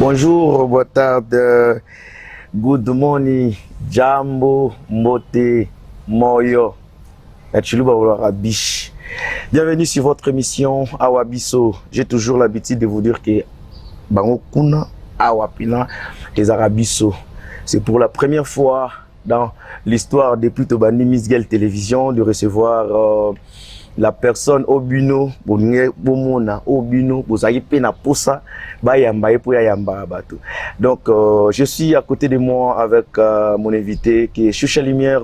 Bonjour, boa tarde, good morning, jambo, mbote, moyo. Na Tshiluba bolobaka biche. Bienvenue sur votre émission Awa Biso. J'ai toujours l'habitude de vous dire que bango kuna awa pina ezalaka biso. C'est pour la première fois dans l'histoire depuis tobandi Miss Girl Télévision de recevoir la personne obino bolingi bomona obino bozalaki mpe na posa bayamba ye mpo yayambaka bato. Donc je suis à côté de moi avec mon invité qui est Choucha Lumière,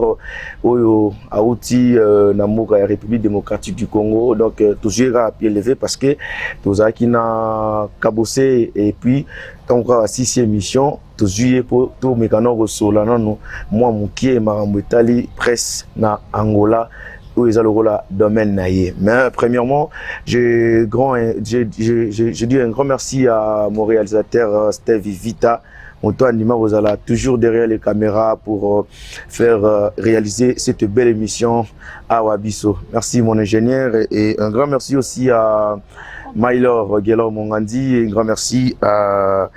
oyo auti na mboka ya République démocratique du Congo. Donc tozwi kaka pied levé parce que tozalaki na Kabose et puis ntango kaka sisi émission, tozwi ye mpo tomeka na kosola nano mwa mokie makambo etali presse na Angola, oyo eza lokola domaine na ye. Mais premièrement, je dis un grand merci à mon réalisateur Steve Vita, moto andima kozala toujours derrière les caméras pour faire réaliser cette belle émission Awa Biso. Merci mon ingénieur et un grand merci aussi à Maylor Gelor Mongandi et un grand merci à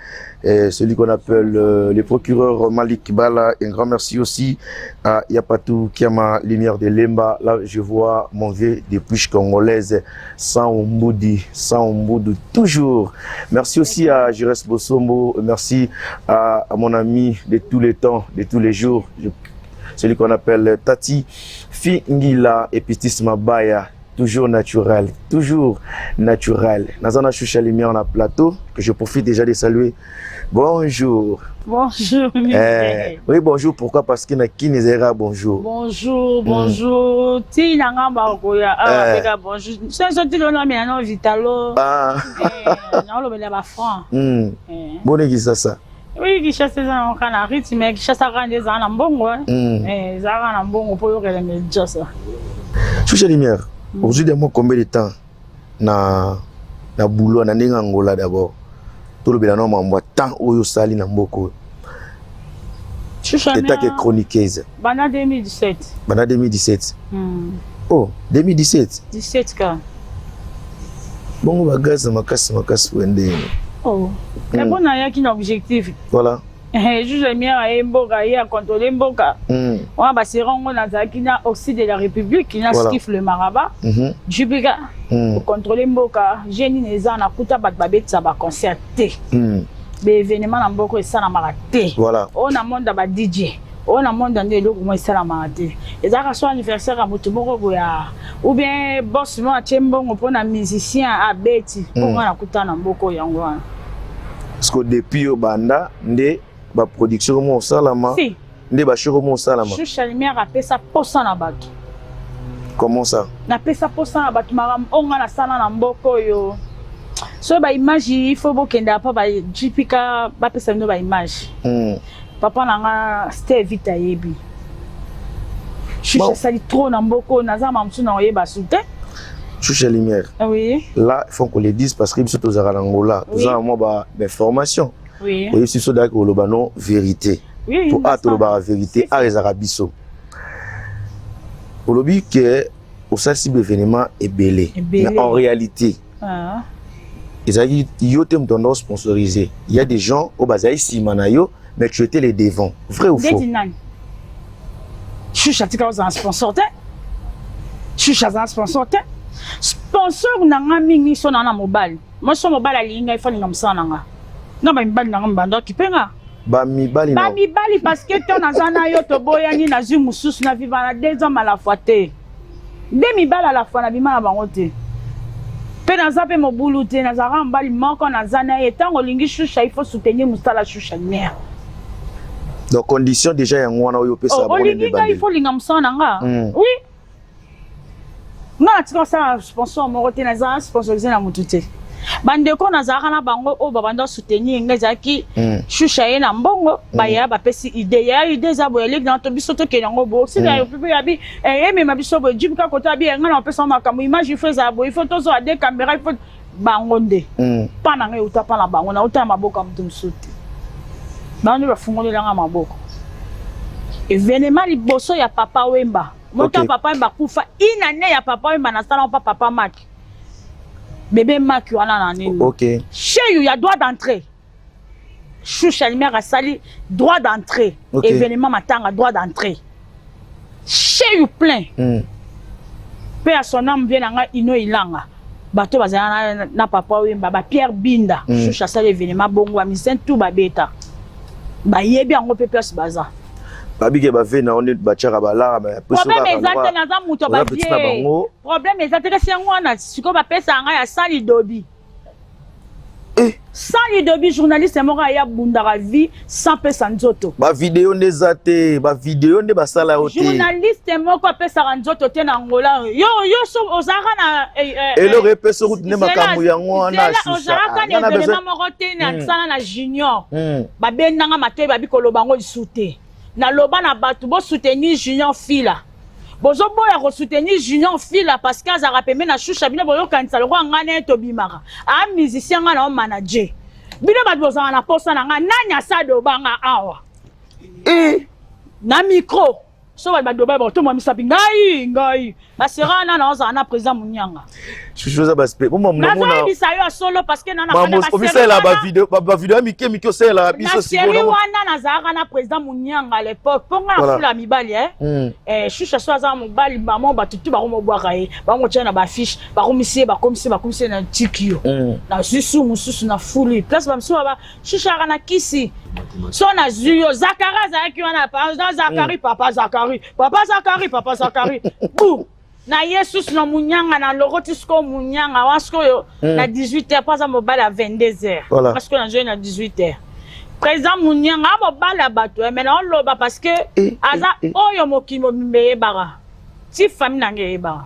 celui qu'on appelle le procureur Malik Bala. Un grand merci aussi à Yapatou Kiama, Lumière de Lemba. Là, je vois mon vieux depuis congolaise, sans Mboudi, sans Mboudou, toujours. Merci aussi à Jires Bosombo. Merci à mon ami de tous les temps, de tous les jours, celui qu'on appelle Tati Fingila et Pistis Mabaya. Toujours naturel, toujours naturel. Nazana Choucha Lumière na plateau, que je profite déjà de saluer. Bonjour. Bonjour. Oui, bonjour. Pourquoi? Parce que na Kinezera, bonjour. Bonjour, bonjour. Ti na ngamba koya. Ah, beka bonjour. So ti lona mi na vitalo. Ah. Eh, na lo bela ba franc. Eh. Bonne Kinshasa. Oui, Kinshasa eza na kana rythme, Kinshasa kaka nde ezala na mbongo. Eh, ezalaka na mbongo po yokela mejosa. Choucha Lumière. Aujourd'hui, moi, combien de temps na boulot na ndenge Angola? D'abord tolobela na mambo ya temps oyo osali na mboka oyo etake chroniqueuse. Banda 2017. Banda 2017? Oh, 2017. 17 ka. Bongo bagaz na makasi makasi boye ndenge? Oh, mpo nayaki na objectif. Voilà. Juge Lumière aye mboka, ye acontrôle mboka wana baserango. Nazalaki na Oxy de la République na Skif le Maraba Jupika ocontrôle mboka. Je nini eza nakuta bato babetisa baconcert te, baévénement na mboka esalamaka te. Oyo na monde ya ba DJ, oyo na monde nde eloko mo esalamaka te. Ezalaka so anniversaire ya motu moko boya ou bien boss mo atie mbongo mpona musicien abeti mpo nga nakuta na mboka oyo yango wana. Parce que depuis oyo banda nde baproduction mo osalama si nde bashoko mo osalama. Choucha Lumière apesa posa na bato. Comment ça? Napesa posa na bato. Makambo oyo nga nasala na mboka oyo, so baimage, il faut bokende apa ba JPK bapesa bino baimage. Papa na nga Steve Vite ayebi Choucha. Bon. Asali trop na mboka oyo, naza ma mosusu na oyeba su te. Choucha Lumière. Oui. Là, il faut qu'on le dise parce que biso tozalaka na Angola, toza na mwa bainformation. Oui. Oyebisi biso daki koloba no vérité. Oui. Po a tolobaka vérité. Si, si. A ezalaka biso. Olobi ke osalisi baévénement ebele. Ebele. Mais en réalité, Ah. ezalaki yo te moto ando sponsorisé. Il y a des gens oyo bazali nsima na yo, mais tu étais les devant. Vrai ou faux? Ndeti nani? Choucha atika ozala sponsor te. Choucha azala sponsor te. Sponsor na nga mingi so na na mobali mo so mobali alingi ngai, falinga mosala na nga na bamibali na nga mibando akipe nga. Bamibali na Bamibali, parce que to naza na yo, toboyani, nazwi mosusu na viva na 2 hommes à la fois te. Nde mibali à la fois nabima na bango te, mpe naza mpe mobulu te. Nazalaka mobali moko naza na ye. Ntango olingi Shusha, il faut soutenir mosala Shusha Lumière. Donc condition déjà yango wana oyo opesa Oh, bango olingi ngai, il ebandeli. faut olinga mosala na nga. Oui, nga natika kosala sponsor moko te, nazala sponsorisé na motu te. Bandeko nazalaka na bango oyo babanda soutenir nga ezalaki Shusha ye na mbongo, baya bapesi idée ya idée eza boye, eleki na to biso tokende yango boye osila yo mpe yabi emema biso boye jipika kota abi nga na bapesa makambo image, il faut ezala boye, il faut tozwa de caméra, il faut bango nde mpa na ngai euta mpa na bango, nauta na maboko ya moto mosusu te. Bango nde bafungolelanga maboko. Événement liboso ya Papa Wemba, moto ya Papa Wemba kufa, inane ya Papa Wemba, nasala mpa Papa Maki, bebe Maki wana na nini. Sheyu ya droit d'entrée. Shusha Lumière asali droit d'entrée. Événement matanga, droit d'entrée chez you plein. Mpe ya son âme, vie na ngai ino ilanga, bato bazala na Papa Wemba, ba Pierre Binda. Shusha asali événement bongo, bamusicien tout babeta, bayebi yango mpe place baza. Babike bave na yo nde batiaka balara. Problème eza te, naza moto bavie, problème eza te. Kasi yango wana sikoyo bapesaka ngai ya sali dobi. Sans lidobi, journaliste moko aya bundaka vie sans pesa nzoto. Bavideo nde eza te, bavideo nde basala yo te. Journaliste moko apesaka nzoto te na Ngola. Yo so ozalaka na Eloko epesa kutu nde makambo yango wana. Ozalaka na événement moko te na sala na Junior. Babendanga matoi, babi koloba yango lisu te. Naloba na bato bosoutenir Junior Fila, bozoboya kosoutenir Junior Fila parce que azalaka pembe na Shusha. Bino boyokanisa lokola ngai na ye tobimaka, a musicien, ngai na o manager. Bino bato bozalaka na posa na ngai, nani asade obanga awa na micro? So bato badoba bakotomwa misapi, ngai basera wana na ozala na président Munyanga. Shushu, oza baspe. Nazoyebisa yo ya solo parce que Omisalela bavideo ya mike mike, osalelaka biso. Na série wana nazalaka na président Munyanga à l'époque, mpo nga nafula mibali. Shusha so aza mobali, mama, bato tu bakomobwaka ye, bakomotia na bafiche, bakomisi ye, bakomisi, bakomisi ye na tiki yo. Nazwi su mosusu na fuli place, bamisusu baba Shusha aka na kisi so nazwi yo. Zakari azalaki wana, na Zakari, papa Zakari, papa Zakari, papa Zakari bu na ye susu na Munyanga. Na lokoti sikoyo Munyanga wa sikoyo na 18 heures, mpo aza mobali ya 22 heures. Sikoyo nazwi na 18 heures, président Munyanga a mobali ya bato, mais naoloba parce que aza oyo mokili mobimba eyebaka, ti famille na ngai eyebaka.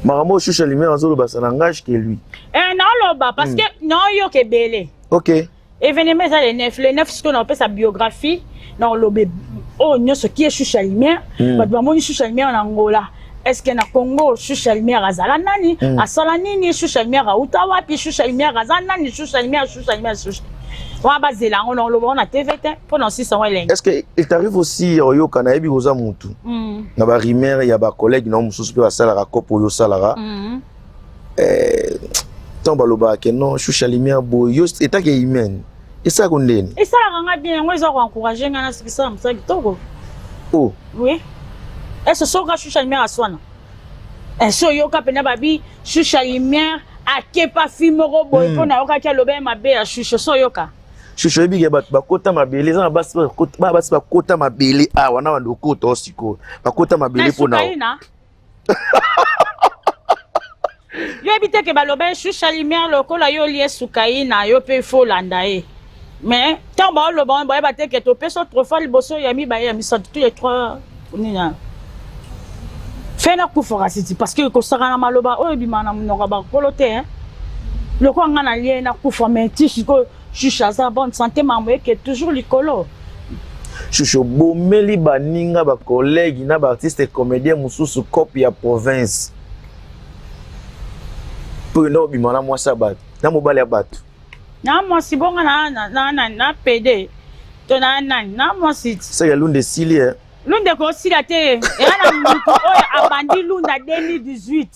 Makambo oyo Shusha Lumière azoloba, ça n'engage que lui. Naoloba parce que naoyoka ebele. Événement eza le 9, le 9 sikoyo naopesa biographie, na oloba oyo nyonso ki Shusha Lumière. Bato bamoni Shusha Lumière na Ngola, est ce que na Congo Shusha Lumière azala nani? Asala nini? Shusha Lumière auta wapi? Shusha Lumière aza nani? Shusha Lumière, Shusha Lumière, Shusha wana bazela yango, na oloba ngo na TV te mpo na osisa ngo elengi. Est ce que il t'arrive aussi oyoka, nayebi koza mutu na barumeur ya bacollègue na yo mosusu mpe basalaka kope oyo osalaka, ntango balobaka ke non, Shusha Lumière boye, yo etake humaine esalaka ndeni? Esalaka nga bien, yango eza koencourage nga nasikisala mosala kitoko. Oh. Oui, ese soka Shusha Lumière aswana, ese oyoka mpena babi Shusha Lumière akepa fi moko boye, mpo nayokaki aloba ye mabe ya Shusha, so oyoka. Shusha, oyebi ke bato bakota mabele, eza na basi, bana basi bakota mabele awa na bando okota o sikoyo bakota mabele mpona yo. Yebi te ke baloba ye Shusha Lumière lokola yo olie sukai na yo mpe ifo olanda ye, mais ntango baoloba wana bayeba te ke topesa trophée liboso ya mibale, ya misato, tous les trois nini fe nakufaka siti, parce que kosaka na maloba oyo ebimaka na monoko ya bakolo te. Lokola nga nalie nakufa, mais ti sikoyo Shusha aza bonne santé, mambo eke toujours likolo. Shushu, obomeli baninga, bacollègue na baartiste comédien mosusu cope ya province, mpo enda obima na mwasi ya bato, na mobali ya bato. Na mwasi bonga na pede to na nani na mwasi. Seke lunda esili e. Lunda ekosila te, eza na moto oyo abandi lunda 2018.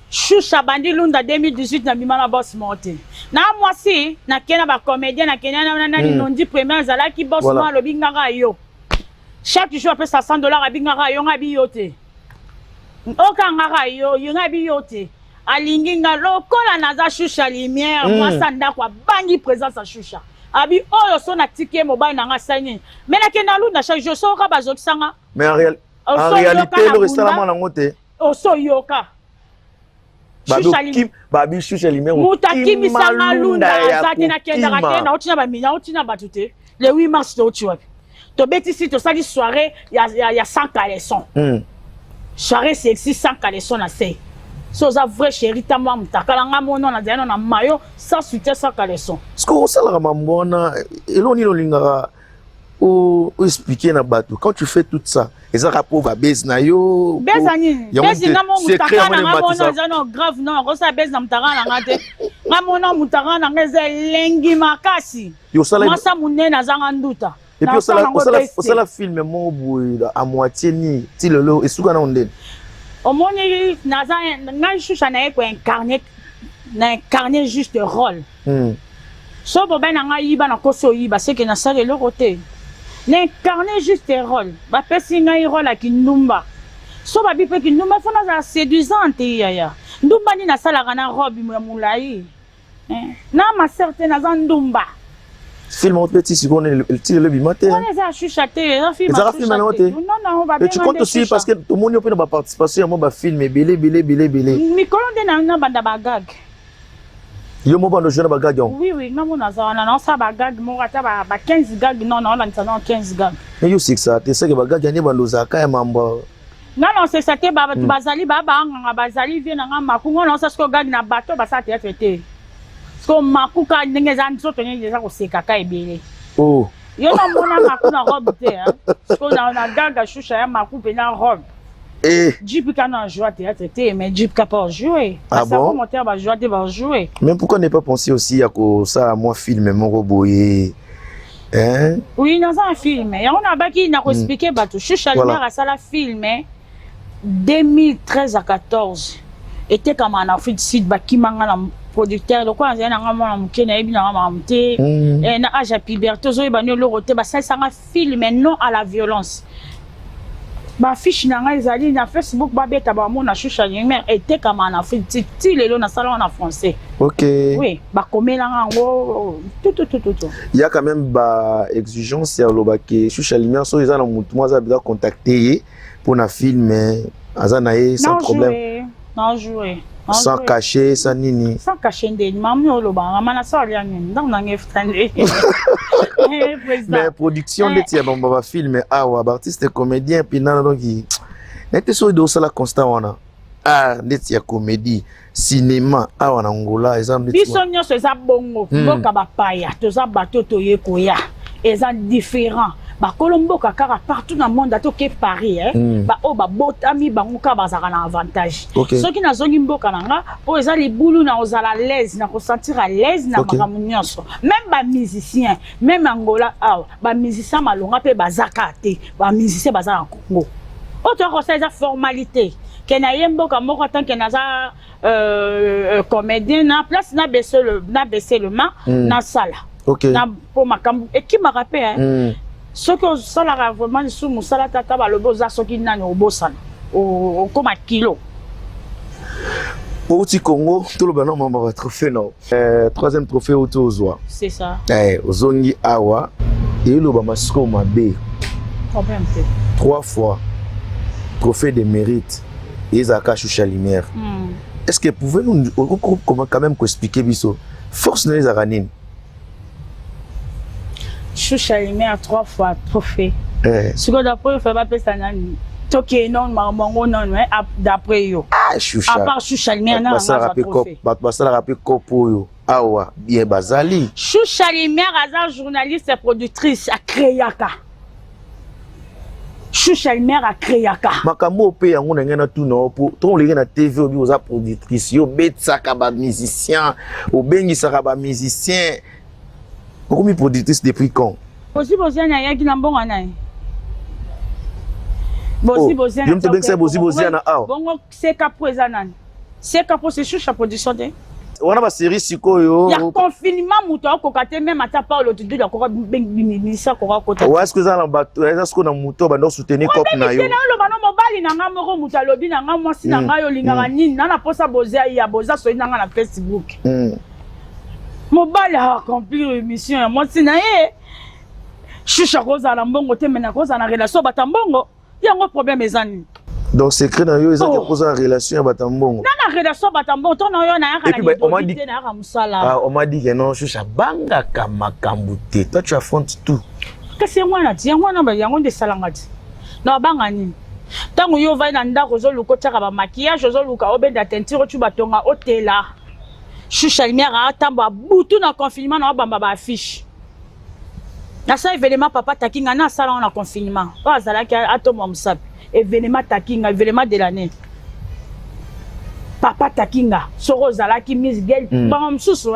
Shusha abandi lunda 2018, na bima na boss moko te na mwasi, nakei na bacomédien, nakei na nani, nondi premier azalaki boss moko, alobi ngaka yo chaque jour apesa 100 $, abingaka yo, nga bi yo te, okangaka yo yo, nga bi yo te. Alingi nga lokola naza Shusha Lumière. Mwasi ya ndako abangi présence ya Shusha, abi oyo so natiki ye, mobali na nga asali nini? Mais nakenda lunda chaque jour, soka bazokisanga. Mais en réalité eloko esalama nango te. Osoyoka. Babi Shusha Lumière. Moto akimisanga lunda aza te, nakendaka te, nauti na bamina, nauti na bato te. Le 8 mars touti wapi? Tobetisi, tosali soirée ya sans caleçon, soirée sexy sans caleçon na se. So oza vrai chéri, ta mwa motakala nga mono nazali no na mayo sans soutien, sans caleçon. Parce que osalaka mambo wana, eloko nini olingaka oexpliquer na bato quand tu fais tout ça? Ezaka mpo babese na yo? Bese nini? Bese nga mo mutaka na nga mono eza no grave, non, akosala bese na mutaka na nga te. Nga mono mutaka na nga eza elengi makasi, mwasa monene azanga nduta. Et puis osala film moko boye à moitié nini, ti lelo esuka nano ndeni? Omoni, naza ngai Shusha, naye koincarne, na incarne juste rôle. So bobai na ngai yiba, nakosi oyiba, seke nasala eloko te. Na incarne juste rôle bapesi ngai, rôle ya kindumba. So babi mpe kindumba, fo nazala séduisante. Yaya, ndumba nini nasalaka na robe ya molai? Na ma sœur te, naza ndumba. Film moko mpe ti sikoyo, ti lelo ebima te. Wana eza ya Shusha te, eza film. Ezaka film yango te? Non. Et tu comptes aussi, parce que tomoni yo mpe na baparticipation ya mwa bafilm ebele ebele ebele ebele. Mikolo nde na banda bagag. Yo moko bando jouer na bagag yango? Oui, nga mo naza wana, naosala bagag moko, ata ba 15 gag. Non, naolandisa nano 15 gag. Mais yo osekisaka te, seke bagag ya nde bando ozalaka ya mambo. Nga na osesa te. Bato bazali banganga, bazali vie na nga maku. Nga naosa sikoyo gag na bato basala théâtre te. Sikoyo maku ka ndenge eza, nzoto ndenge eza, kosekaka ebele. Oh. Yo namona maku na robe te. Sikoyo na gaga Shusha ya maku mpe na robe. Eh. Jipika na joué théâtre te, mais Jipika pas joué. Ah bon? Moteur ba joué te, ba joué. Mais pourquoi ne pas penser aussi à kosala mwa film moko boye, hein? Oui, naza un film. Yango nabaki na koexpliquer bato. Shusha Lumière asala film 2013 à 14, etekama na Afrique du Sud. Bakimanga na producteur lokola nazali nanga mwana moke, nayebi nanga makambo te. Na age ya puberté, ozoyeba ni eloko te. Basalisanga film Non à la violence. Bafiche na ngai ezali na Facebook, babeta, bamona Shusha Lumière, etekama na Afrique ti ti lelo. Nasala wana français. Oui, bakomelanga yango tututututu. Il y a quand même ba exigence ya olobaki Shusha Lumière, so eza na motu mo aza besoin contacter ye mpona film, aza na ye sans problème? Na joué. Sans cachet, sans nini? Sans cachet ndeni mami olobanga ma nasala lia nini? Ntango nanga efuta nde. Mais production ndeti ya bamba bafilm awa, baartiste comédien mpinana, donc nete soki osala constat wana, art ndeti ya comédie, cinéma awa na Ngola eza Biso nyonso eza bongo. Mboka bapaya, toza bato toye koya, eza différent. Bakolo mboka kaka partout na monde, ata oke Paris, eh? Baoyo babotami bango kaka bazalaka na avantage. Soki nazongi mboka na nga, oyo eza libulu, na kozala à l'aise, na kosentir à l'aise na makambo nyonso. Même bamusicien, même Angola awa, bamusicien malonga mpe baza kaka te. Bamusicien baza na Congo. Oyo toya kosala eza formalité ke na ye mboka moko tant que naza comédien na place, na baisser le main, nasala na mpo makambo ekimaka mpe. Soki osalaka vraiment lisusu mosala, tata balobi oza soki nani, obosana, okóma kilo. Outi Congo, toloba na mamba batrophée no, troisième trophée outi ozwa. C'est ça. Ozongi awa, eyelobama sikoyo mabe. Problème te. Trois fois trophée de mérite ezalaka Shusha Lumière. Est-ce que pouvez nous comment quand même koexpliquer biso force na ezalaka nini? Shusha Lumière, trois fois trophée. Sikoyo d'après yo, bapesa nani? Tokee nano makambo yango nano d'après yo. Ah, Shusha. À part Shusha Lumière, nana? Bato basalaka mpe cope oyo awa bien bazali. Shusha Lumière aza journaliste productrice, acréaka. Shusha Lumière acréaka. Makambo oyo mpe yango na ngai natuna yo, mpo ntongo oleki na TV, obi oza productrice, yo obetisaka bamusicien, obengisaka bamusicien, okomi productrice depuis quand? Bozi Boziani ayaki na mbongo na ye. Bozi Boziana, yo moto obengisa Bozi Boziana awa? Bongo Seka po eza nani? Seka po c'est Shusha Production te? Wana basérie sikoyo. Ya confinement, moto akoka te. Même ata Paulo Tudulu akoka bimisa, akoka kota. Wa, est-ce que eza na bato, eza sikoyo na moto banda soutenir cope na yo? Te, naoloba no mobali na nga moko, moto alobi na nga, mwasi na ngai olingaka nini na na posa boza ya boza soyi na nga na Facebook. Mobali accomplir émission ya mwasi na ye. Shusha kozala mbongo te, me nakozala na relation bata mbongo. Yango problème eza nini? Donc secret na yo eza ke koza na relation ya bato mbongo? Na na relation bato mbongo to na yo, nayaka na lidoli te, nayaka mosala. Ah, on m'a dit que non, Shusha bangaka makambo te, toi tu affrontes tout. Kasi yango wana ti, yango wana, yango nde esalanga ti na babanga nini. Ntango yo ovandi na ndako, ozoluka otiaka bamaquillage, ozoluka obenda teinture, otu batonga, otela. Shusha Lumière atambo butu na confinement na obamba baaffiche. Nasala événement Papa Takinga, na asala ngo na confinement. Oyo azalaki atomwa mosapi, événement Takinga, événement de l'année, Papa Takinga. Soki ozalaki Miss Gel, bango mosusu,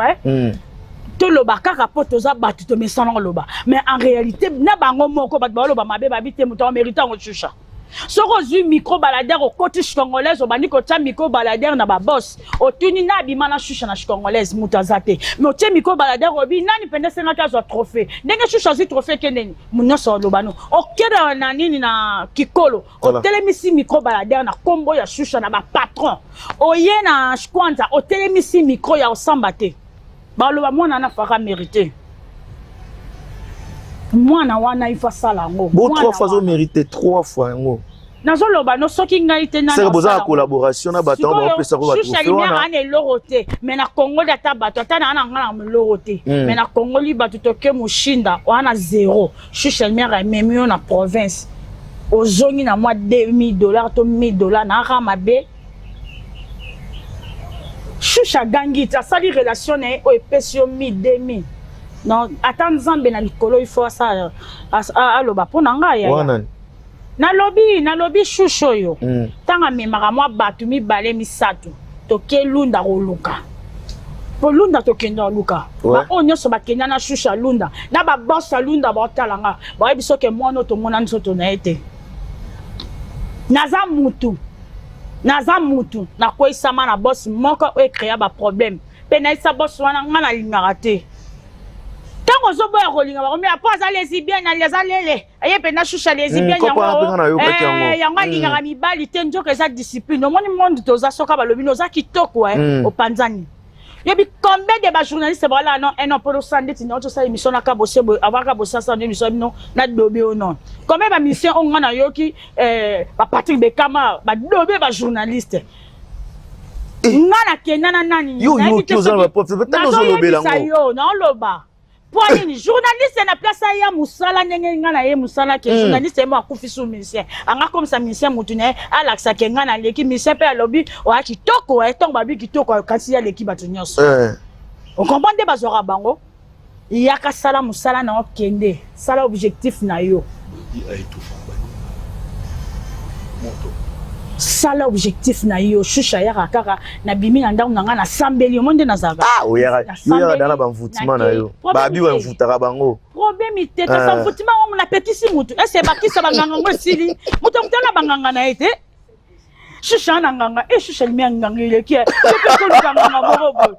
toloba kaka mpo toza bato, tomesana koloba, mais en réalité na bango moko bato baoloba mabe, babi te moto amérite yango Shusha. Soki ozwi micro baladeur, okoti congolaise, obandi kotia micro baladeur na babos, otuni na abima na Shusha na congolaise, moto aza te. Mais otie micro baladeur, obi nani mpenza esengaki azwa trophée, ndenge Shusha azwi trophée, ekendeni nyonso oloba no. Okende na nini, na kikolo, otelemisi micro baladeur na nkombo ya Shusha na bapatron. Oye na kwanza, otelemisi micro ya osamba te, baloba mwana wana faka mérité, mwana wana il faut asala yango. Bo trois fois ozomérite, trois fois yango. Nazoloba no, soki ngai te. Seke boza na collaboration na bato wana baopesako batrophée wana? Ana eloko te, mais na kongoli ata bato, ata na nga na eloko te, mais na kongoli bato. Toke moshinda wana zéro, Shusha Lumière ememi yo na province, ozongi na mwa 2000 $ to 1000 $. Naaka mabe, Shusha agangi ti asali relation na ye oyo epesi yo 1000, 2000. Non, ata Nzambe na likolo, il faut asala, aloba mpo na ngai. Wana Nalobi Shusha oyo, ntango amemaka mwa bato mibale, misato, toke Lunda koluka, po Lunda tokende koluka baoyo nyonso bakenda na Shusha Lunda, na babosa Lunda baotala nga, bayebi soki mwana oyo tomona nzoto na ye te. Naza mutu, naza mutu, nakweyisama na boss moko oyo ecréa baproblème, mpe nayisa boss wana nga nalingaka te. Ntango ozoboya kolinga, bakomi apo aza lesbienne, aza lele, aye mpenza Shusha lesbienne. Yango alingaka mibali te. Nzoka eza discipline. Omoni monde toza, soka balobi no oza kitoko, opanzani. Yebi combien de bajournaliste bala non un an mpo tosala ndeti na tosala émission na Kabose boye, avant Kabose asala nde émission bino na dobe oyo. Non, combien bamission oyo nga nayoki, baPatrick Bekama badobe bajournaliste, nga nakenda na nani? Yo yoki oza na baprof. Yo naoloba mpo nini journaliste na place aya mosala ndenge nga na ye mosala ke journaliste ye mo akufi su musicien, anga komisa musicien mutu na ye, alakisake nga naleki musicien, mpe alobi oya kitoko. Ntongo babi kitoko, kasi ye aleki bato nyonso. Ocomprendre nde bazwaka bango. Yaka sala mosala na yo, kende sala objectif na yo, sala objectif na yo. Shusha yaka kaka, nabimi na ndako na ngai, nasambeli yo mo nde nazalaka. Oyaka dana bamvutima na yo, babi bamvutaka bango. Problème te, kasi mvutima ngo napekisi mutu ese bakisa banganga ngo esili, moto akutana banganga na ye te. Shusha na nganga e Shusha limi ya nganga eleki koluka nganga moko boye.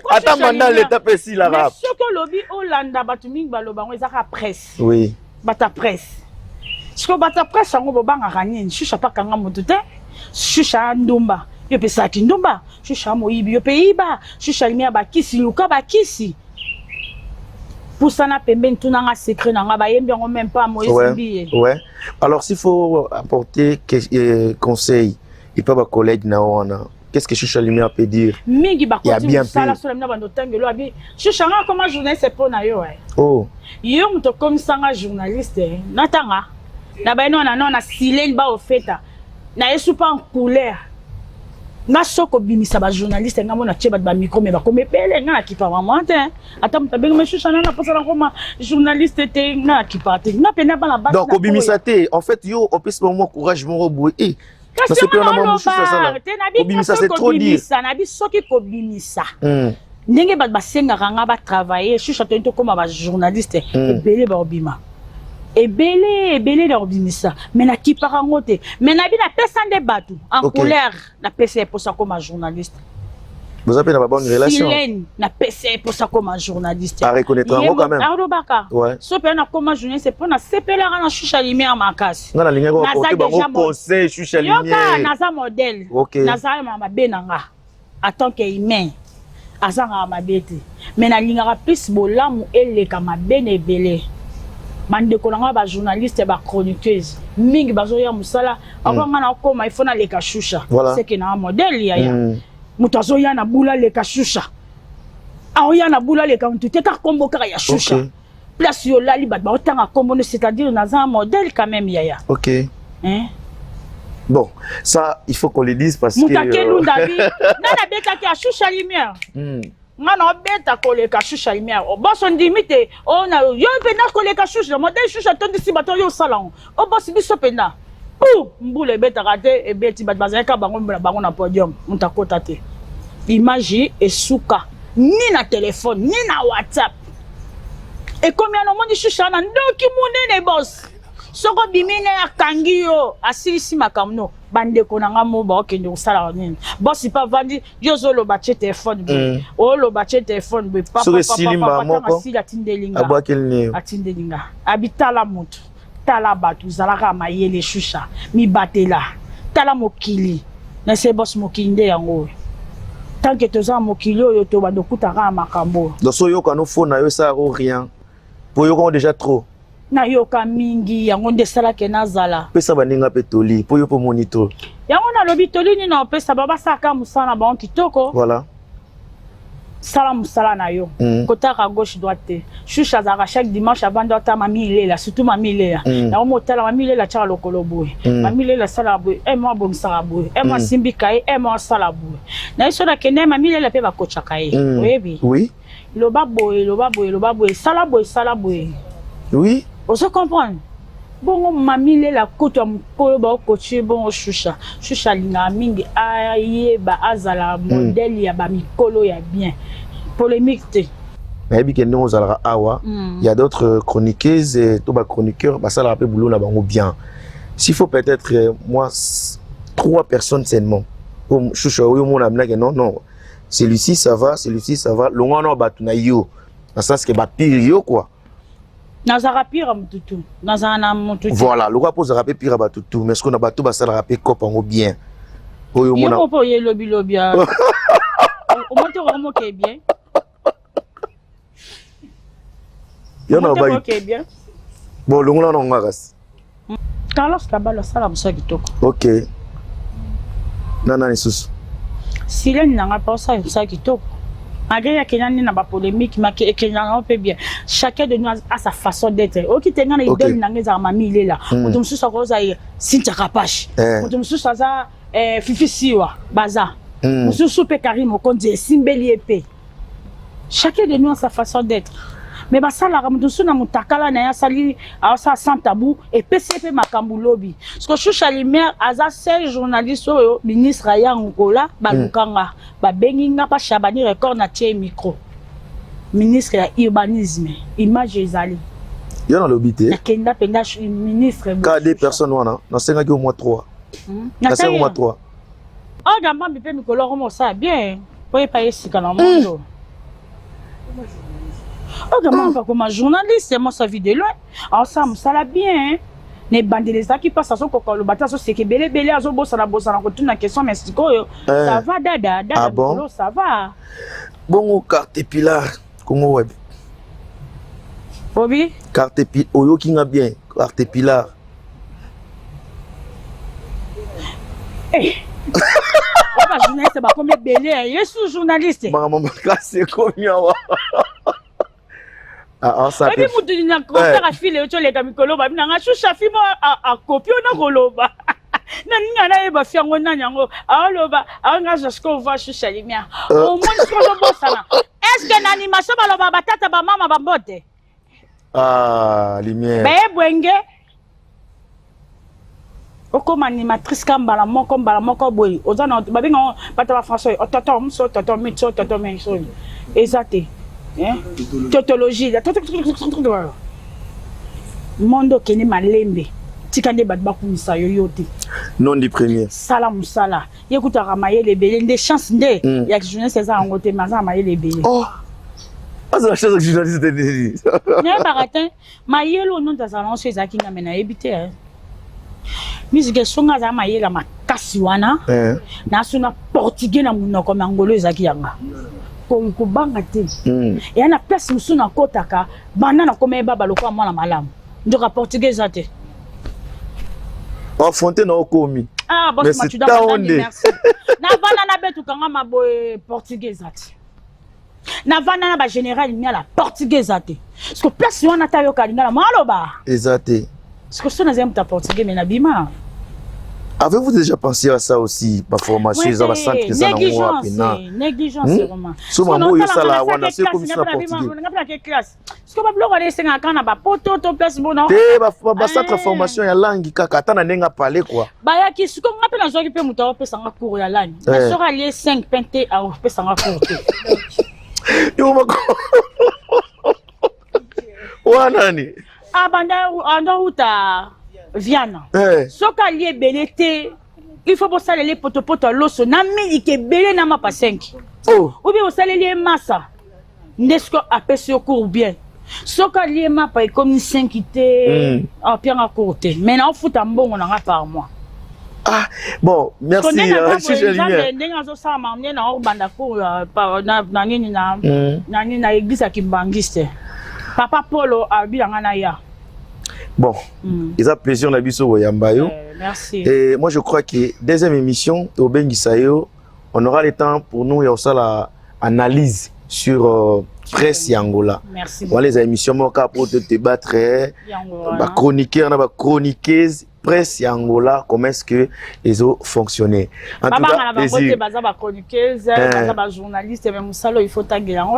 Ata manda leta mpe esilaka. Soki olobi olanda bato mingi baloba yango, ezaka presse. Bato ya presse, sikoyo bato ya presse yango bobangaka nini? Shusha pakanga motu te. Shusha ndumba, yo mpe esalaki ndumba. Shusha moyibi, yo mpe yiba. Shusha limi ya bakisi, luka bakisi, pusana pembeni, tunanga secret na nga, bayembi yango même pas Moïse Mbiye. Ouais. Alors s'il faut apporter conseil et pas ba collègue na wana, qu'est-ce que Shusha Lumière peut dire? Mingi bakoti mosala sola mina bando otangelo abi Shusha nga koma journaliste mpo na yo. Oh. Yo moto okomisanga journaliste, natanga na bayino wana no na silene baofeta na ye supa en couleur. Nga soki obimisa bajournaliste, nga mona tie bato bamicro, me bakomi ebele, nga nakipa mama te. Ata moto abengi me Shusha, nanga mposa nakoma journaliste te, nga nakipa te, nga pena bana basi. Donc obimisa te, en fait yo opesi bango courage moko boye. Kobimisa, c'est trop dire. Nabi soki kobimisa ndenge bato basengaka nga batravaille, Shusha toni tokóma bajournaliste ebele, baobima ebele ebele na kobimisa, mais nakipaka yango te. Mais nabi napesa nde bato en couleur, napesa ye mposa koma journaliste. Boza mpe na babonne relation? Silene, napesa ye mposa koma journaliste. Areconnaître yango quand même. Alobaka so mpe nakoma journaliste mpo nasepelaka na Shusha Lumière makasi. Nga nalingaki koporte bango conseil Shusha Lumière. Naza modèle, naza mabe na nga en tant que humain, azangaka mabe te, mais nalingaka plus bolamu eleka mabe na ebele. Bandeko na nga bajournaliste, bachroniqueuse mingi bazoya mosala ako nga na okoma, ifo naleka Shusha, seke na modèle yaya. Moto azoya na bula aleka Shusha, aoya na bula aleka motu te, kaka kombo kaka ya Shusha. Place yo olali, bato baotanga kombo no, c'est-à-dire naza modèle quand même, yaya. Hein? Bon, ça, il faut qu'on le dise parce que. Moto akelunda bi nga nabetaki ya Shusha Lumière. Nga na obeta koleka Shusha Lumière, boso ndimi te oyo na yo mpenza koleka Shusha modèle. Shusha atondisi bato oyo osala yango, obosi biso mpenza pu mbula ebetaka te, ebeti bato bazalaki bango na bango na podium, moto akota te, image esuka ni na telefone ni na WhatsApp. Ekomi wana, omoni Shusha na ndoki monene, bos. Soki obimi ne akangi yo, asilisi makambo no. Bandeko na nga mo baokende kosala nini? Bosi mpe avandi, yo ozoloba tie telefone boye, oloba tie telefone boye. Soki esili mbala moko, asili atindeli nga. Abwakeli ne yo. Atindeli nga. Abi tala moto, tala bato, ozalaka mayele Shusha, mibatela, tala mokili. Nase boss, mokili nde yango oyo. Tant que toza na mokili oyo, tobanda okutaka na makambo oyo. Donc so oyoka no phone na yo esalaka rien, po oyoka déjà trop. Nayoka mingi, yango nde esalaki nazala. Pesa baninga mpe toli, mpo yo mpo omoni to. Yango nalobi, toli nini opesa bao? Basalaka mosala na bango kitoko. Voilà. Sala mosala na yo. Kotaka gauche droite te. Shusha azalaka chaque dimanche avandi ata mami Ilela, surtout mami Ilela. Yango motala mami Ilela atiaka lokolo boye. Mami Ilela asalaka boye, e mo abongisaka boye, e mo asimbika ye, e mo asala boye. Na ye so nakende, mami Ilela mpe bakotaka ye. Oyebi? Oui. Loba boye, loba boye, loba boye, sala boye, sala boye. Oui. Ozo comprendre? Bongo mami Lela kutu ya mokolo baokotie bongo Shusha. Shusha alingaka mingi ayeba azala modèle ya bamikolo ya bien, polémique te. Nayebi ke ndenge ozalaka awa, y a d'autres chroniqueuses to bachroniqueurs basalaka mpe boulot na bango bien. S'il faut peut-être moi trois personnes seulement po Shusha oyo omona aminake, non, non, celui-ci ça va, celui-ci ça va, longwa wana bato na yo na sens ke bapire yo quoi. Nazalaka pire ya motu tu, nazala na motu te. Voilà, lokola mpo ozalaka mpe pire ya bato tu, mais ce na bato basalaka mpe cope yango bien oyo yo omona. Moko mpe oye lobilobi, omote okomoke bien. Yo na Omote obai okoke bien. Bon, longola wana ngo kasi. Carlos Kabalo asala mosala kitoko. Ok, nana lisusu? Silene nanga mpe osala mosala kitoko, malgré akenda nde na bapolémique, mais ekenda nango mpe bien. Chacun de nous a sa façon d'être. Oki te, nga na idole nanga ezalaka mami Ilela. Moto mosusu akozala Cynthia Kapache. Moto mosusu aza Fifi Siwa, baza mosusu mpe Karine Mokonzi, esimbeli ye mpe. Chacun de nous a sa façon d'être, mais basalaka moto mosusu na motakala na ye, asali, asala sans tabou, epesi ye mpe makambo lobi. Parce que Shusha Lumière aza seul journaliste oyo ministre aya Angola, balukanga, babengi nga pa Chabani Record, na tie micro, ministre ya urbanisme, image ezali. Yo nalobi te. Nakenda mpenza ministre. Ka deux personnes wana, nasengaki au moins trois. Nasengaki au moins trois. Oyo mbambi mpe mikolo akoma osala bien po yepa ye sika na mondo. Oyo mbambi akoma journaliste, moi sa vie de loin, aosala mosala bien. Na ebandeli ezalaki mpasi, azokoka oloba te, azoseka ebelebele, azobosana bosana kotuna question, mais sikoyo ça va, dada dada. Ah bon? Mikolo ça va. Bongo carte pilar Congo Web? Obi? Carte pi, oyoki nga bien, carte pilar. Eh. Oyo bajournaliste bakomi ebele, ye su journaliste. Makambo makasi ekomi awa. Ah, ah, ça oyebi mutu na concert afile yo toleka mikolo, babi nanga Shusha fi mo akopi yo na koloba na nini, nayeba fi yango nani yango aoloba aonga sikoyo va Shusha Lumière. Omoni sikoyo ozobosana, est ce que na animation baloba batata bamama bambote? Ah, Lumière. Bayebwenge okoma animatrice ka mbala moko, mbala moko boye oza na babenga bato ba français ototo moso, toto mitso, toto miso eza te, hein? Tautologie monde, okende malembe, tika nde bato bakumisa yo, yo te. Non du premier. Sala mosala, ye kutaka mayele ebele nde chance nde ya journaliste eza yango te, mais aza na mayele ebele. Oh, azala chance ya journaliste nini? Nayebaka te mayele oyo nonto azala nango so ezalaki nga, me nayebi te, eh. Musique esonga azala mayele ya makasi wana. Naso na portugais na monoko, me angolo ezalaki yanga kobanga te. Eya na place mosusu nakotaka banda nakoma yeba lokola mwana malamu, nzoka portugais eza te. Affronte na okomi. Ah boss. Mais c'est Matuda taonde. Mandani, merci. Navanda nabetukanga maboye, portugais eza te. Navanda na bagénéral miala, portugais eza te, parce que place wana ata yoka lingala maloba eza te. Parce que so nazali moto ya portugais, me nabima. Avez-vous déjà pensé à ça aussi, baformation eza bacentre eza nango wapi na Négligence. Vraiment. So mambo oyo osala wana so ekomisi na portugais. Ngapelake classe, parce que babiloko wana esengaka kaka na bapoto to place bona. Te, bacentre ya formation ya langue kaka, ata na ndenge apale quoi. Bayaki siko, nga mpe nazwaki mpe moto aopesanga cours ya langue, mais soki alie 5 pain te, aopesanga cours te. Yo moko wana ni abanda anda uta. Viana. Eh. Soki alie ebele te, il faut bosalela ye potopoto ya loso na miliki ebele na mapa 5. Oh. Ou bien osaleli ye masa nde soki apesi yo cours bien. Soki alie mapa ekomi 5 te, apianga cours te, mais naofuta mbongo na nga par mois. Ah, bon, merci. Nde Chucha Lumière. ndenge azosalama nde na obanda cours na nini na na nini na église ya Kimbangiste, papa Polo abilanga na ya. Bon, eza plaisir na biso koyamba yo. Merci. Et moi, je crois que deuxième émission, obengisa yo, on aura le temps pour nous ya kosala analyse sur presse ya Angola. Merci. Wana eza émission moko kaka po te débattre Yango wana. Bachroniqueur na bachroniqueuse, presse ya Angola, comment est-ce que ezo fonctionner. En tout Babanga cas, na bango te. Plaisir. Baza bachroniqueuse, baza bajournaliste, mais mosala oyo il faut tangela yango,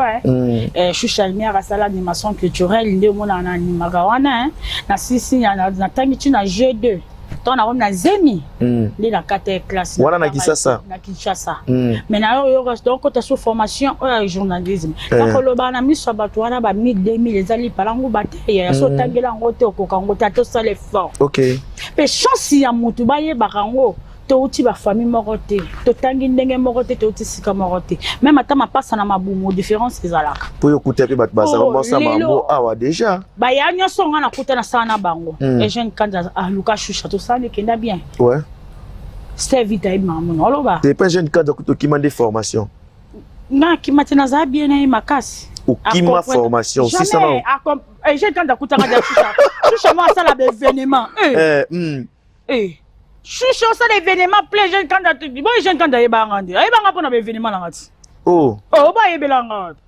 eh. Chucha Lumière asala animation culturelle nde omonaka na animaka wana, eh. Na sisi natangi ti na G2 ntango nakomi na zemi nde na kata ya classe. Wana na Kinshasa? Na Kinshasa. Mais na yo oyoka tokota so formation oyo ya journalisme, nakoloba na miso ya bato wana ba 1000 2000 eza lipala nguba te ya so. Otangela yango te, okoka yango te, ata osala effort. Mpe chance ya motu bayebaka yango, touti bafamille moko te, totangi ndenge moko te, touti sika moko te, même ata mapasa na mabumu, différence ezalaka. Po yo kuta mpe bato bazala Oh, mwasa lelo. mambo awa déjà. Baya nyonso nga nakuta nasala na bango. Eugène Kanza aluka Shusha, tosala ekenda bien. Steve Vita ayebi makambo na oloba. Te pas jeune cadre kuta okima nde formation. Nga akima te, nazala bien na ye makasi. Okima formation sisana. Jamais. Eugène Kanza akutanga dia Shusha. Shusha mo asala baévénement. Eh. Shusha osala événement plein, Eugène Kanza bo Eugène Kanza ayebanga nde ayebanga mpona baévénement nanga ti. Oh. Oh, bayebelanga wapi?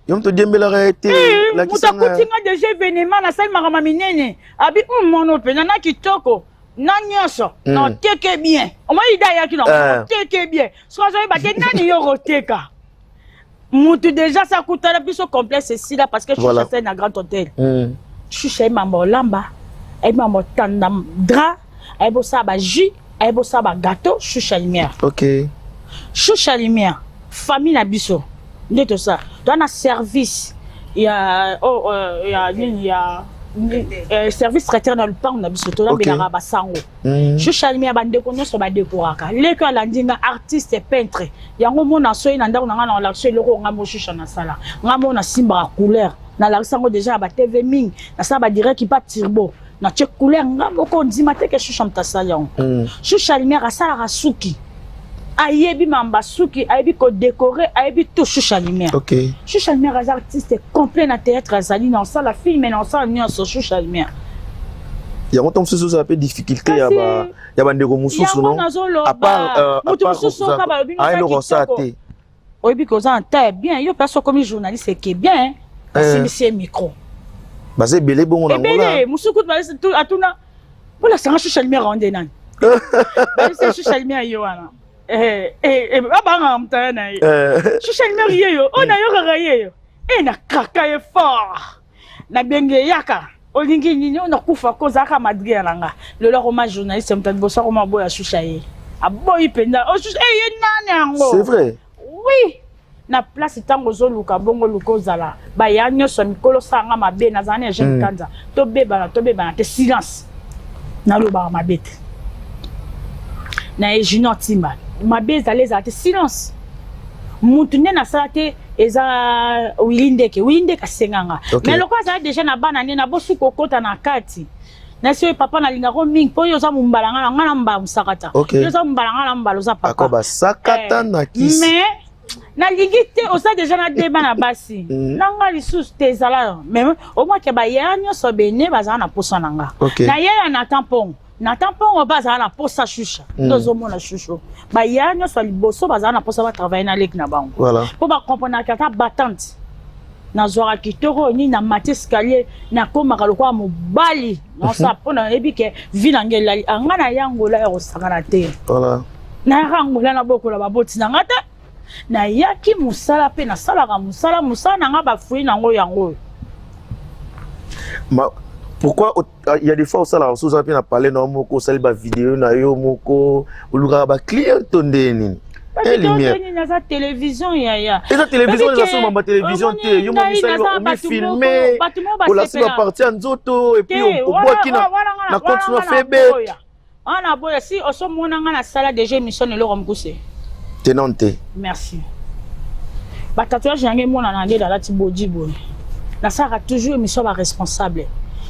Yo moto odiembelaka ye te. Moto Lakisanga. akuti nga déjà événement, nasali makambo minene, abi mwana mpenza na kitoko na nyonso na oteke bien, omoi ida ayaki na oteke bien. Soki azoyeba te nani yo koteka mutu déjà sa akutana biso, complexe esila parce que Shusha asali na Grand Hôtel. Shusha ayebi mambo olamba, ayebi mambo otanda drap, ayebi osala bajus, ayebi osala bagâteau, Shusha Lumière. Shusha Lumière, famille na biso nde tosala, toza na service ya, oh, ya nini ya service traiteur na lupango na biso, tolambelaka basango. Shusha Lumière, bandeko nyonso badekoraka, leki alandi nga artiste peintre. Yango mona soki na ndako na nga na olakisa eloko nga mo Shusha nasala, nga mo nasimbaka couleur, nalakisa yango déjà na batv mingi, nasala badirect pa turbo, natie couleur nga moko, ndima te ke Shusha moto asali yango. Shusha Lumière asalaka suki, ayebi mamba suki, ayebi kodécorer, ayebi tout, Shusha Lumière. Shusha Lumière aza artiste complet na théâtre, azali na osala film, na osala nyonso, Shusha Lumière. Yango ntango mosusu ozala mpe difficulté ya ya bandeko mosusu, non? À part moto mosusu oka balobi eloko osala te. Oyebi ke oza na taille bien, yo mpe okomi journaliste eke bien, asimbisi ye micro. Baza ebele bongo na. Ebele mosusu kutu atuna mpona Shusha Lumière nde nani, bayebisi Shusha Lumière ye wana, abangaka moto aya na ye. Shusha Lumière ye yo oyo nayokaka ye yo e nakaka ye fort, nabenge yaka, olingi nini oyo nakufa ko ozalaka madria na nga. Lelo akoma journaliste, moto liboso akoma boya Shusha, ye aboyi mpenza ye nani yango. C'est vrai. Oui, na place ntango ozoluka bongo, luka ozala baya nyonso mikolo osalanga mabe, nazala na jeune Kanza, tobebana, tobebana te, silence, nalobaka mabe te na ye Junior Timba, mabe ezali ezala te, silence. Mutu nde nasala te eza Wili Ndeke. Wili Ndeke asenganga, mais lokola azala déjà na bana nde nabosu kokota na kati nasi oyo papa nalingako mingi mpo oyo oza mombala nga na nga na mbala mosakata, yo oza mombala nga na mbala oza papa. Basakata na kisi. Mais nalingi te, oza déjà na de bana basi na nga lisusu te, ezala mais omwake baya nyonso bene bazala na posa na nga. Nayeya Nathan Mpongo, Nathan Mpongo mpe azala na posa Shusha. Nde ozomona Shusha, baya nyonso ya liboso bazala na posa batravaille na leki na bango mpo bakomprenaka ata batante nazwaka kitoko nini na mati escalier, nakomaka lokola mobali nosala mpo nayebi ke vie na ngai elali anga na yangola ya kosangana te. Nayaka Angola nabokola baboti na nga te, nayaki mosala mpe nasalaka mosala, mosala na nga bafui nango yango oyo. Ma, pourquoi il y a des fois osalaka mosusu, oza mpe na palais na yo moko, osali bavideo na yo moko, olukaka baclient to nde nini? Lumière. Nini aza télévision, yaya. Eza télévision, eza so mamba télévision te. Yo momisali, omifilme, olasi bapartie ya nzoto et puis obwaki na compte na febe. Wana boya si osomona nga nasala déjà émission na eloko mokuse. Te, non te. Merci. Batatouage yango emonana nde nalati bodi boye. Nasalaka toujours émission baresponsable.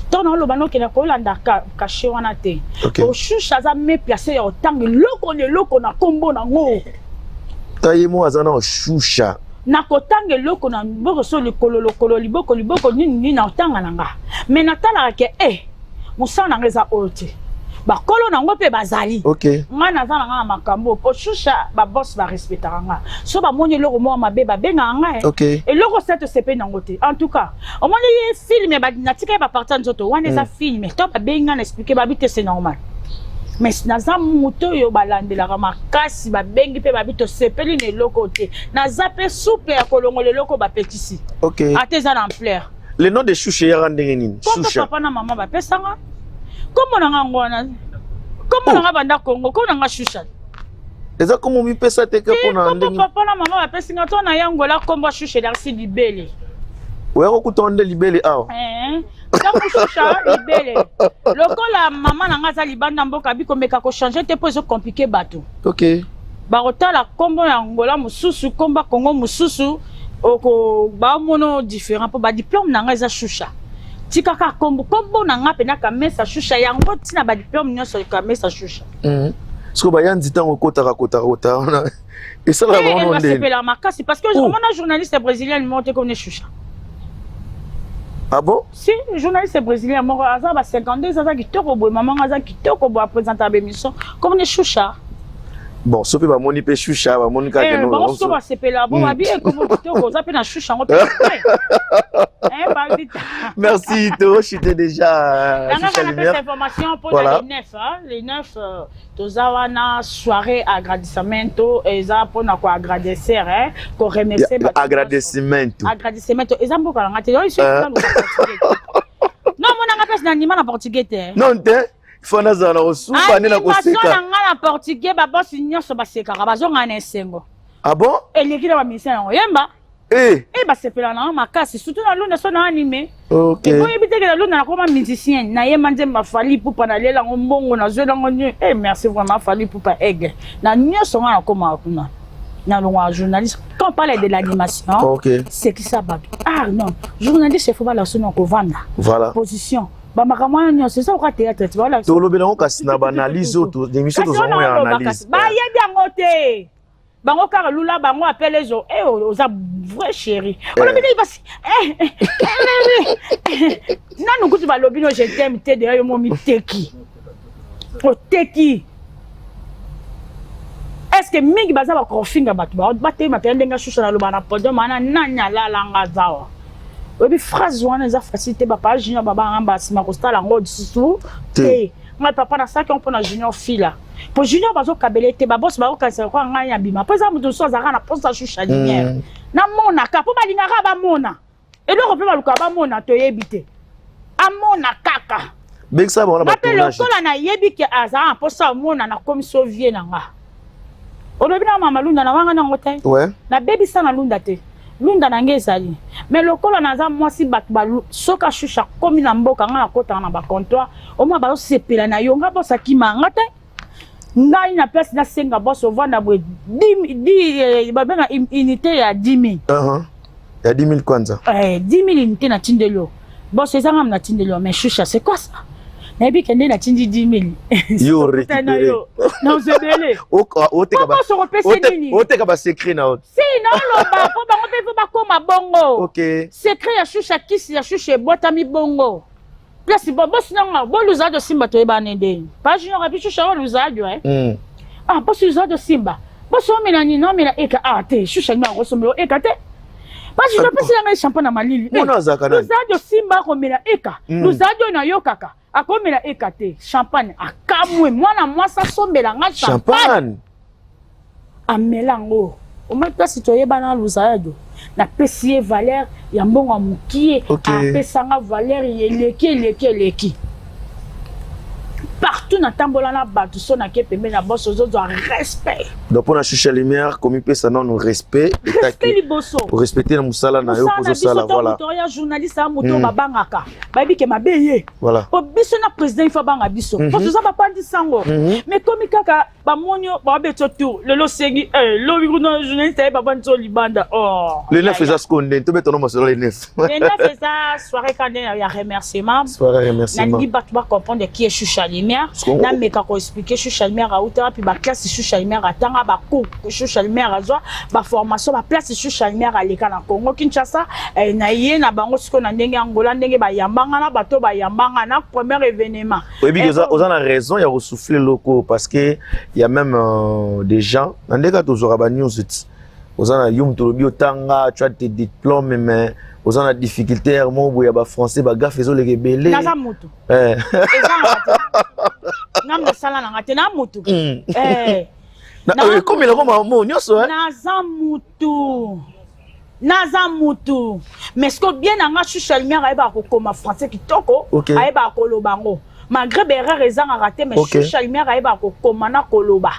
Ntango naoloba, nokende kolanda cachet wana te. Oshusha aza mieux placé ya kotanga eloko na eloko na nkombo nango. Ta ye mo aza na Oshusha. Na kotanga eloko na liboko, so likolo, lokolo, liboko, liboko, nini nini, na kotanga na nga. Mais natalaka ke e mosala na nga eza oyo te, bakolo nango mpe bazali. Ngai naza na nga na makambo. Oshusha, baboss barespectaka nga. So bamoni eloko moko mabe, babengaka ngai. Eloko se tosepeli nango te. En tout cas, omoni film, natika ye bapartie ya nzoto wana, eza film to babengi ngai na expliquer, babi te, c'est normal. Mais naza moto oyo balandelaka makasi. Babengi mpe babi tosepeli na eloko te. Naza mpe souple ya kolongola eloko bapekisi. Ata eza na ampleur. Le nom de Shusha eyaka ndenge nini? Kombo? Shusha. Papa na mama bapesanga kombo na nga yango wana. Kombo na nga banda Kongo, kombo na nga Shusha. Eza kombo mipesa te ke mpona kombo ndenge? Papa na mama bapesi nga to na yangola kombo ya Shusha elakisi libele. Oya kokuta nde libele awa. Ntango Shusha libele, lokola mama na nga aza libanda mboka, bikomeka kochange te mpo ezocompliquer bato. Bakotala nkombo ya Ngola mosusu, nkombo ya Kongo mosusu, oko baomona différent mpo badiplôme na nga eza Shusha. Tikaka nkombo, nkombo na nga mpena Kamesa Shusha, yango ntina badiplôme nyonso Kamesa Shusha. Siko bayanzi, ntango okotaka kotaka kotaka wana, esalaka bango ndeni? Basepelaka makasi parce que Oh. omona journaliste brésilien moko te komne Shusha. Ah bon? Si, journaliste brésilien moko aza ba 52, aza kitoko boye, mama nga aza kitoko boye, apresenta bémission komne Shusha. Bon, so mpe bamoni mpe Shusha, bamoni kaka. Eh, bango so basepela bo babi ekomo kitoko, oza mpe na Shusha yango mpe. Eh, babita. Merci, toshite déjà. Nanga Shusha napesa Lumière. information mpona Voilà. les 9, hein, les 9 toza wana soirée agradecimento, eza mpona koagradecer, hein, koremercier bato nyonso. Agradecimento. Agradecimento eza mboka nanga te oyo. Non, monanga mpesi na ndima na portugais te. Non te, fo nazala na kosuba nde na Animation koseka. na nga na portugais, babosi nyonso basekaka, bazongana na esengo. Ah bon? Eleki na bamusicien yango yemba. E basepelaka nanga makasi, surtout na Lunda so na anime. Eboyebi teke na Lunda nakoma musicien, nayemba nzembo Fally Ipupa, nalela yango mbongo, nazwela yango nio. E merci vraiment Fally Ipupa, aigle na nyonso. Nga nakomaka kuna, nalongwaka journaliste. Quand on parle de l'animation, sekisa bato. Ah non, journaliste, il faut balakisa na kovanda, position, bamakambo wana nyonso eza oka théâtre ti balakisa. Tolobela yango kasi na baanalyse oyo, émission tozango ya analyse. Bayebi yango te, bango kaka lula bango apele ezo e oza vrai chéri. Olobi nini? Basi nanu kutu balobi no je t'aime te deya, yo mo miteki oteki. Est ce que mingi baza bakofinga bato batelema mpenza ndenge Shusha naloba na podium wana, nani alalanga zawa? Oyebi phrase wana eza facile te. Bapa Junior babanga basima kosala yango lisusu te. Ngai papa nasalaki yango mpona Junior Fila, po Junior bazokabela te, babosi bakokanisa lokola ngai ya bima, mpo eza moto mosusu azalaka na posa Shusha Lumière. Namonaka mpo balingaka bamona eloko mpe balukaka bamona, toyebi te, amona kaka. Bengisa bango na Nga mpe batournage. lokola nayebi ke azala na mposa amona, nakomi so vie na nga. Olobi na mama Lunda na wanga nango te. Nabebisa na Lunda te, Lunda na ngai ezali. Mais lokola naza mwasi, bato soki Ashusha komi na mboka, ngai nakotaka na bacomptoir, omoi bazosepela na yo. Ngai boss akima nga te. Ngai na place nasenga boss ovanda boye, babenga unité ya 10 000. Ya 10 000 kwanza. 10 000 unité natindeli yo boss, eza ngam natindeli yo. Mais Shusha, c'est quoi ça? Nayebi ke nde natindi 10 000. Yo récupéré. Nazebele. Boss okopesa nini? Oteka basecret na yo. Si naoloba mpo bango mpe fo bakóma bongo. Secret ya Shusha, kisi ya Shusha ebotami bongo. Place bo bosi nanga boluza ado simba, toyebana ndeni pa Junior api Shusha oluza ado eh. Ah, bosi luza ado simba, bosi omela nini? Omela eka. Ah te, Shusha nini akosomela eka te. Pa Junior apesi nanga champagne na malili. Mona azalaka nani? Luza ado simba akomela eka. Luza ado nayokaka akomela eka te, champagne. Akamwe mwana mwasi asombela nga champagne. Champagne. Amela yango, omoi place toyebana. Luzayado napesi ye valeur ya mbongo ya mokie. Apesanga valeur eleki, eleki, eleki partout. Partout natambola na bato, so nake pembeni na boso, ozozwa respect. Donc mpona Shusha Lumière, komipesa nano respect. Respect liboso. Respecte na mosala na yo kozosala, voilà. Moto ya journaliste ya moto babangaka, bayebi ke mabe ye. Po biso na président, il faut abanga biso, po toza bapandi sango. Mais komi kaka bamoni yo, babeti yo tour lelo, osengi lobi kuna journaliste aye, bavandi so libanda. Oh, le 9 eza sikoyo ndeni tobetano masolo le 9? Le 9 eza soirée ka nde ya remerciement. Soirée remerciement. Nalingi bato bacomprendre qui est Shusha Lumière. Nameka koexpliquer Shusha Lumière auta wapi, baclasse Shusha Lumière atanga, bacours Shusha Lumière azwa, baformation, baplace Shusha Lumière aleka na Congo Kinshasa. Na ye na bango sikoyo na ndenge ya Ngola, ndenge bayambanga na bato bayambanga na premier événement. Oyebi, oza na raison ya kosouffler loko, parce que y a même des gens na ndenge tozwaka banews ti oza na yo moto olobi otanga, tu as tes diplômes, mais oza na difficulté ere moko boye ya bafrançais, bagaffe ezoleka ebele. Naza motu, ezanga te, nga mosala nanga te na motu. Ekomela mo nyonso. Naza mutu, naza mutu, mais ce bien na nga, Shusha Lumière ayebaka kokoma français kitoko, ayebaka koloba yango malgré baerreur ezangaka te, mais Shusha Lumière ayebaka kokoma na koloba.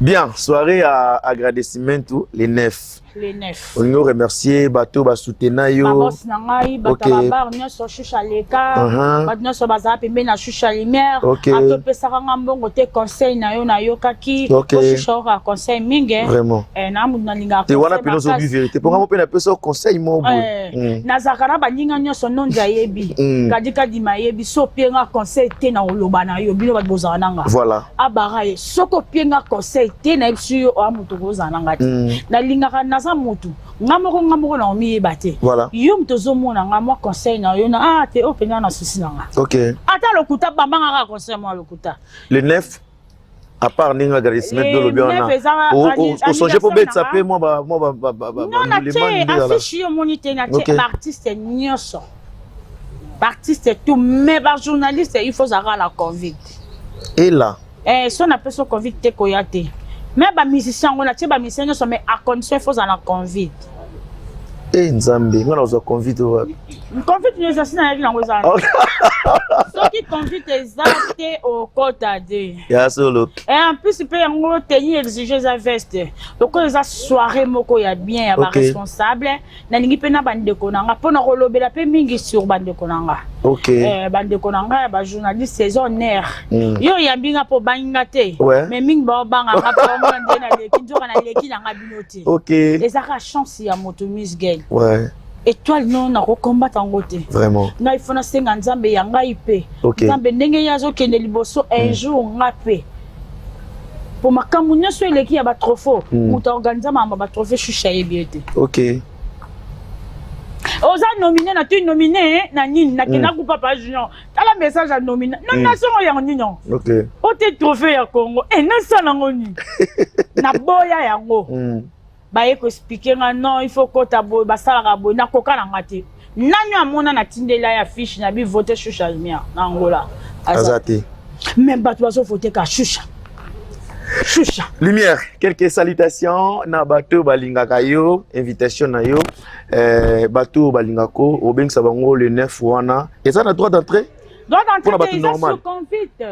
Bien, soirée à agradecement les 9. Les 9. Olingi remercier bato basoutenir yo. Babosi na ngai, bato ya babar nyonso Shusha leka, bato nyonso bazala pembeni na Shusha Lumière. Atopesaka nga mbongo te, conseil na yo nayokaki. Shusha oka conseil mingi. Vraiment. Na mutu nalingaka. Te wana mpena ozobi vérité, mpo nga mo mpe napesa conseil mo boye. Nazalaka na baninga nyonso, nondi ayebi, kadi kadima ayebi. So opie nga conseil te na koloba na yo, bino bato bozala na nga. Abara ye, soki opie nga conseil te, nayebi so yo oya moto kozala na nga te. Nalingaka, naza motu nga moko na omiyeba te. Yo moto ozomona nga, mwa conseil na yo na ah te, oyo mpenza na susi na nga. Ata lokuta, bambanga kaka conseil mwa lokuta. Le 9, à part ndenge agradecement dolobi wana, osonge mpo betisa mpe mwa. Non, natie affiche, yo omoni te, natie baartiste nyonso, baartiste tout, mais bajournaliste, il faut ozalaka na convite. Ela. So napesi yo convite te, koya te. Mais bamusicien yango, natie bamusicien nyonso, mais à condition il faut ozala na convite. E Nzambe, nga nazwa convite wapi? Convite nyonso asi nayaki nango, eza soki convite eza te, okota te. Ya solo. En plus mpe yango tenue exige eza veste, lokola eza soirée moko ya bien ya baresponsable. Nalingi mpe na bandeko na nga, mpona kolobela mpe mingi sur bandeko na nga. Bandeko na nga ya bajournaliste, eza honneur. Yo oyambi nga mpo obangi nga te, mais mingi baobanganga mpo omona nde naleki, nzoka naleki na nga bino te. Ezaka chance ya moto, Miss Girl. Étoile no nakokombata yango te. Ngai fo nasenga Nzambe ya ngai mpe Nzambe ndenge ye azokende liboso, un jour nga mpe, po makambo nyonso eleki ya batrophée, moto aorganiza makambo ya batrophée, Shusha ayebi ye te. Oza nominé na ti nominé na nini, nakenda ku Papa Junior, tala message ya nominé, nomination oyo yango nini yango? O te, trophée ya Congo e nasala yango nini, naboya yango. Baye koexpliquer nga: non, il faut kota boye, basalaka boye. Nakoka na nga te. Nani amona natindela ya fiche na bivote Shusha Lumière na Angola? Aza te. Mais bato bazovote ka Shusha, Shusha. Lumière, quelques salutations na bato balingaka yo, invitation na yo, bato balingako, obengisa bango le 9 wana. Eza na droit d'entrée? Droit d'entrée te, eza sur convite.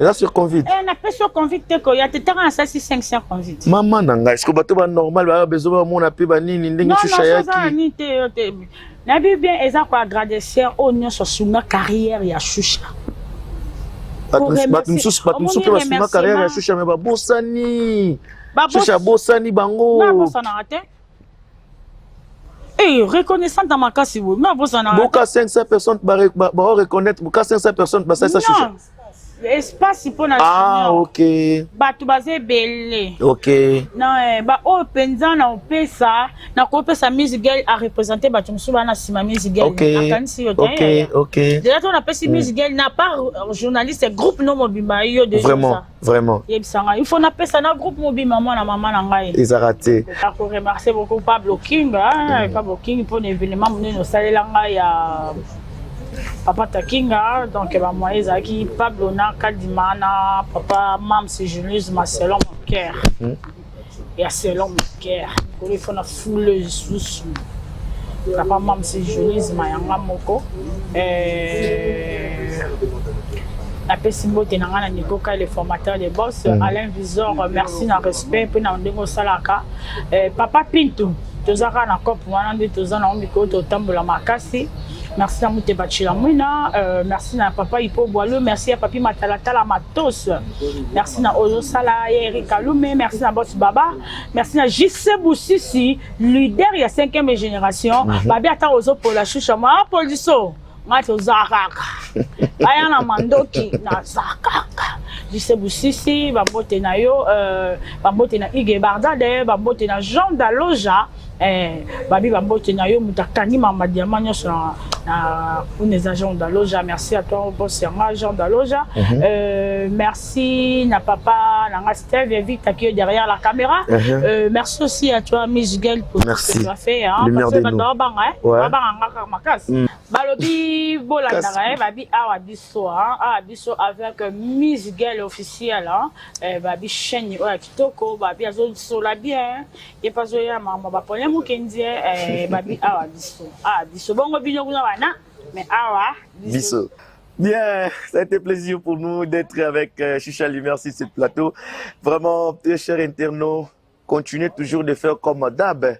Eza sur convite. Napesi yo convite te, koya te. Ntanga nasalisi 500 convite. Mama na ngai, siko bato banormal baya besoin bamona mpe banini ndenge Shusha yaki. Nini te, yo te, nayebi bien. Eza koagradecer oyo nyonso asunga carrière ya Shusha. Bato mosusu mpe basunga carrière ya Shusha, mais babosani Shusha, abosani bango. Nabosanaka te. Eh, reconnaissante makasi boye, nga abosanaka. Boka 500 personnes bao reconnaître, boka 500 personnes basalisa Shusha. Espace mpona Ah, ok. Bato baza ebele. Non, baoyo mpenza na opesa, nakopesa Miss Girl areprésente bato mosusu baa na nsima Miss Girl. Akanisi yo te. Déjà to napesi Miss Girl na part journaliste, groupe no mobimba yo déjà. Vraiment. Yebisanga, il faut napesa na groupe mobimba, mwana mama na ngai. Ezaka te. Akoremercier beaucoup Pablo King, hein, Pablo King mpona événement monene osalela ngai ya Papa Takinga. Donc bamoyen ezalaki Pablo na Kadima na Papa Mams Julius ma selon mon cœur. Ya selon mon cœur, likolo ifo na fule lisusu Papa Mams Julius mayanga moko. Napesi mbote na ngai na Nico Kai, le formateur de boss. Alain Visor, merci na respect mpe na ndenge osalaka. Papa Pintu, toza kaka na cope wana nde toza nango mikolo, totambola makasi. Merci na Muteba Chilamwina, merci na papa Ipo Boilo, merci ya papi Matalatala Matos, merci na Ozosala ya Eric Alume, merci na Boss Baba, merci na JC Boussisi, leader ya 5e génération. Babi ata ozopola shusha mwa poliso nga, toza kaka baya na mandoki, naza kaka JC Busisi. Bambote na yo, bambote na Ige Bardade, bambote na Jean Daloja, babi bambote na yo, moto akangi mama diamant nyonso na kuna eza Jean Daloja. Merci à toi, boss yanga Jean Daloja. Merci na papa nanga Steve Victor qui est derrière la caméra. Merci aussi à toi, Miss Gueule, pour tout ce que tu as fait, hein, Lumière parce que de nous. bato babanga, hein, babanga nga kaka makasi. Balobi bolandaka ye, babi awa biso, hein, awa biso avec Miss Gueule officielle, hein, babi chaîne oyo ya kitoko, babi azosola bien, ye mpe azoya makambo bapone mokendi, babi awa biso, awa biso bongo bino kuna wana, mais awa biso. Bien, ça a été plaisir pour nous d'être avec Chicha Lumière sur ce plateau. Vraiment, très chers internautes, continuez toujours de faire comme d'hab.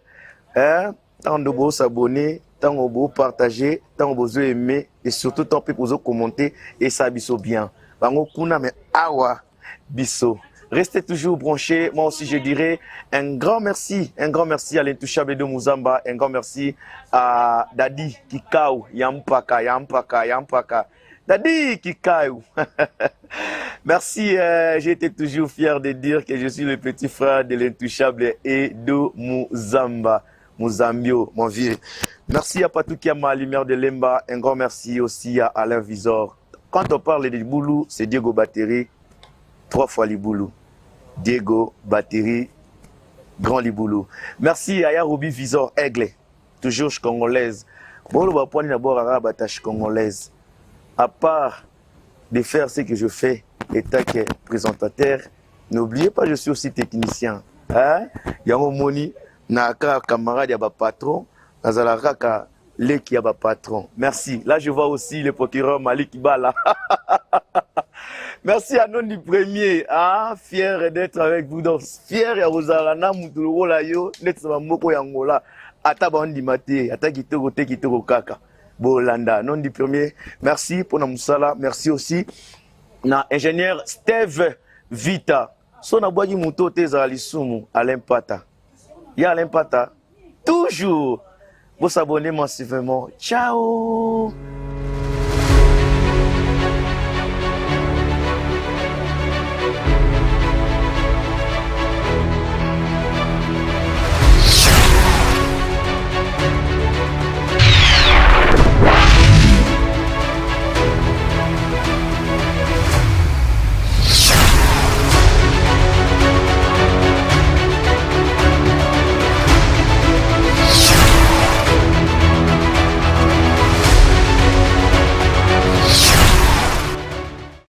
Hein? Tant de beaux s'abonner, tant de beaux partager, tant de beaux aimer et surtout tant de beaux commenter et ça biso bien. Bango kuna mais awa biso. Restez toujours branchés. Moi aussi, je dirais un grand merci à l'intouchable de Muzamba, un grand merci à Dadi Kikau, Yampaka, Yampaka, Yampaka. Dadi Kikau. Merci, j'ai été toujours fier de dire que je suis le petit frère de l'intouchable Edo Muzamba. Muzambio, mon vieux. Merci à Patou Kiama, Lumière de Lemba. Un grand merci aussi à Alain Visor. Quand on parle de Boulou, c'est Diego Batterie. Trois fois Liboulou. Diego Batterie, grand Liboulou. Merci à Yaroubi Visor Aigle, toujours congolaise. Bon, le va d'abord à batache congolaise. À part de faire ce que je fais, étant que présentateur, n'oubliez pas, je suis aussi technicien. Hein? Yango moni, na camarade ya ba patron, nazala kaka leki ya ba patron. Merci. Là, je vois aussi le procureur Malik Bala. Merci à Nondi Premier, hein, fier d'être avec vous. Donc, fier ya kozala na mutu lokola yo, neti na moko ya Angola. Ata bandima te, ata kitoko te, kitoko kaka. Bolanda, Nondi Premier. Merci pour na musala. Merci aussi na ingénieur Steve Vita. So na bwaki moto te ezala lisumu Alain Pata. Ya Alain Pata, toujours. Vous s'abonner massivement. Ciao.